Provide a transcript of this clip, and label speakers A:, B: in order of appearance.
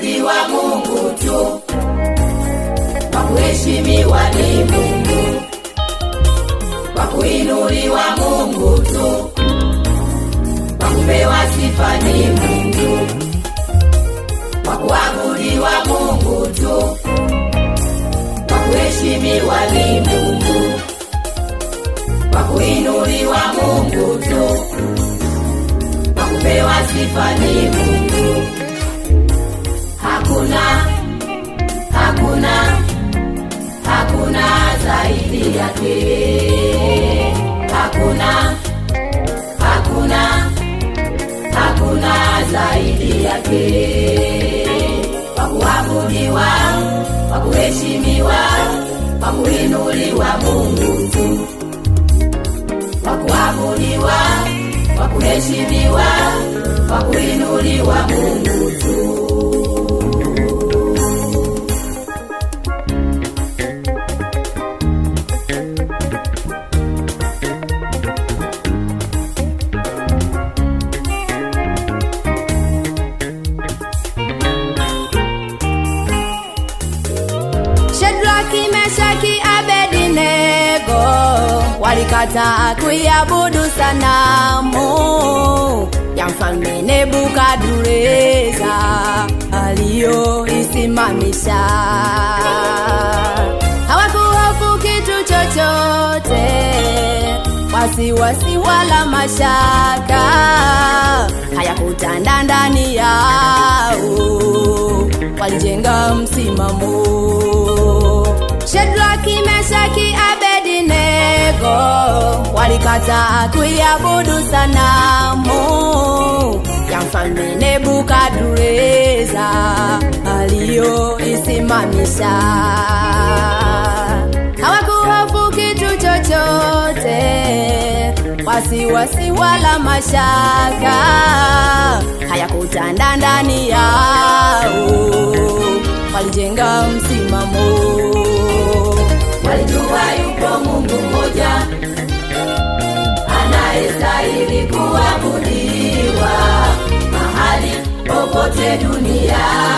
A: kuabudiwa Mungu tu, wa kuheshimiwa ni Mungu, wa kuinuliwa Mungu tu, wa kupewa sifa ni Mungu, wa kuabudiwa Mungu tu, wa kuheshimiwa ni Mungu, wa kuinuliwa Mungu tu, wa kupewa sifa ni Mungu. Hakuna, hakuna, hakuna zaidi yake. Hakuna, hakuna, hakuna zaidi yake. Wa kuabudiwa, wa kuheshimiwa, wa kuinuliwa Mungu tu. Wa kuabudiwa, wa kuheshimiwa, wa kuinuliwa Mungu tu.
B: Shadraki, Meshaki, Abednego walikataa kuiabudu sanamu ya mfalme Nebukadreza aliyoisimamisha. Hawakuhofu kitu chochote, wasiwasi wala mashaka hayakutanda ndani yao, walijenga msimamo. Shadraki, Meshaki, Abednego walikataa kuiabudu sanamu ya mfalme Nebukadreza aliyoisimamisha. Hawakuhofu kitu chochote, wasiwasi wala mashaka hayakutanda ndani yao, walijenga msimamo.
A: Walijua yupo Mungu mmoja anayestahili kuabudiwa mahali popote duniani.